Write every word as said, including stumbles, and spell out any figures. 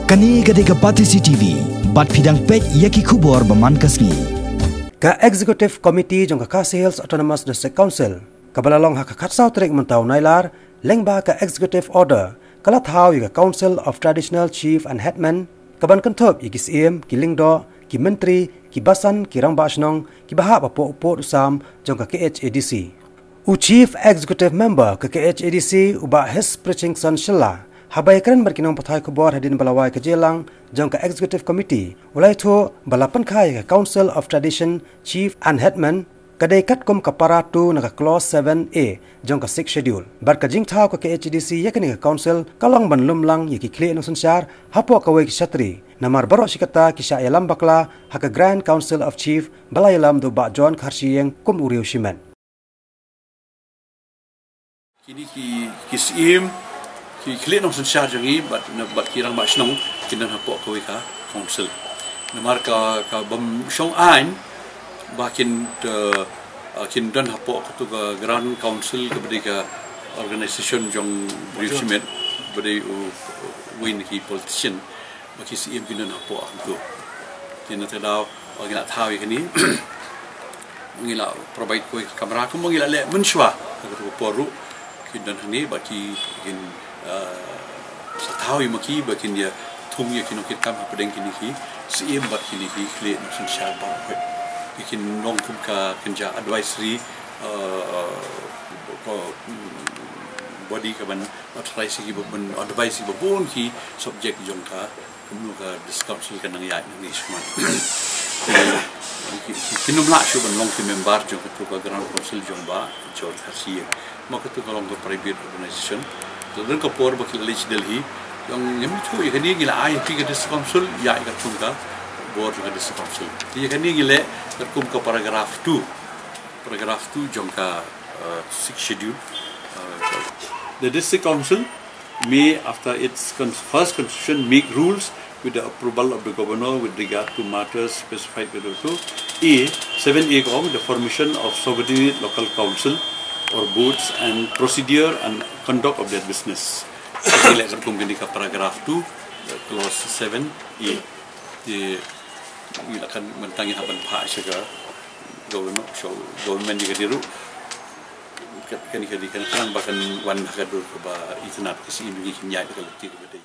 Kane ka dei ka Batesi T V, bad phi dang peit ïa ki khubor ba man ka sngi. Ka Executive Committee jong ka Khasi Hills Autonomous District Council, kaba la long ha ka khatsaw tarik mynta u Nailar, lyngba ka Executive Order, ka la thaw ïa ka Council of Traditional Chief and Headmen, kaban kynthup ïa ki Syiem, ki Lyngdoh, ki Myntri, ki Basan, ki Rangbah Shnong, kiba hap hapoh u pud u sam jong ka K H A D C. U Chief Executive Member ka K H A D C, u Bah His Pritchingson Shylla, haba ïakren bad ki nongpathai khubor hadien ba la wai ka jingïalang jong ka Executive Committee, u la ïathuh ba la pynkha ïa ka Council of Tradition Chief and Headmen, ka dei katkum ka para two na ka clause seven A jong ka Sixth Schedule. Bad ka jingthaw ka K H A D C ïa kane ka Council ka long ban lum lang ïa ki khlieh nongsynshar hapoh kawei ka shatri. Namar baroh shi katta ki shah ïalam bakla ha ka Grand Council of Chief ba la ïalam da u Bah John Kharshiing kum u riew shimet. Kine ki, ki Syiem, ki khlieh nongsynshar jong ngi, bad, bad ki Rangbah Shnong, kin don hapoh kawei ka Council. Namar ka, ka bym shong aiñ, ba kin, eh, eh, kin don hapoh katu ka Grand Council, kaba dei ka organization jong u riew shimet, ba dei u, uwei na ki politician. Ba ki Syiem kin don hapoh hangto. Te na kata ka daw, ngi la thaw ïa kane. Ngi la provide kawei ka kamra, kumba ngi la leh mynshuwa. Ha katu ka por ruh, kin don hangne, ba ki kin, eh, sa thaw ïa ma ki, ba kin ïa thung ïa ki nongkitkam hapdeng kine ki Syiem bad kine ki khlieh nongsynshar baroh. Ki kin long kum ka kynja advisory, eh, ko, mm, body kaban authorize ïa ki ba bun, advice ïa ki ba bun ki subject jong ka, kumno ka District Council kan nang ïaid nangne shakhmat. Ki, ki, kin ym lah shuh ban long ki member jong katu ka Grand Council jong Bah John Kharshiing. Ma katu ka long ka private organization. Te don ka por ba ki la leit sha Delhi, ïa ngim ithuh ïa kane, ngi la ai ïa ka District Council ïaid katkum ka bor jong ka District Council. Te ïa kane ngi leh katkum ka paragraph two. Paragraph two jong ka, uh, Sixth Schedule. Uh, the District Council may, after its con-, first constitution, make rules with the approval of the Governor with regard to matters specified by the two. A, seven A ko, the formation of subordinate local council or boards and procedure and conduct of their business. Ngi leh katkum kane ka paragraph two, clause seven A. Te ngi la kan, mynta ngi hap ban phah sha ka government, sha government ïa kane ruh. Ka, kane, kane, kane khnang ba kan wan ha ka dur kaba itynnad, ka shisien ngi kin ïaid ha ka lynti kaba dei.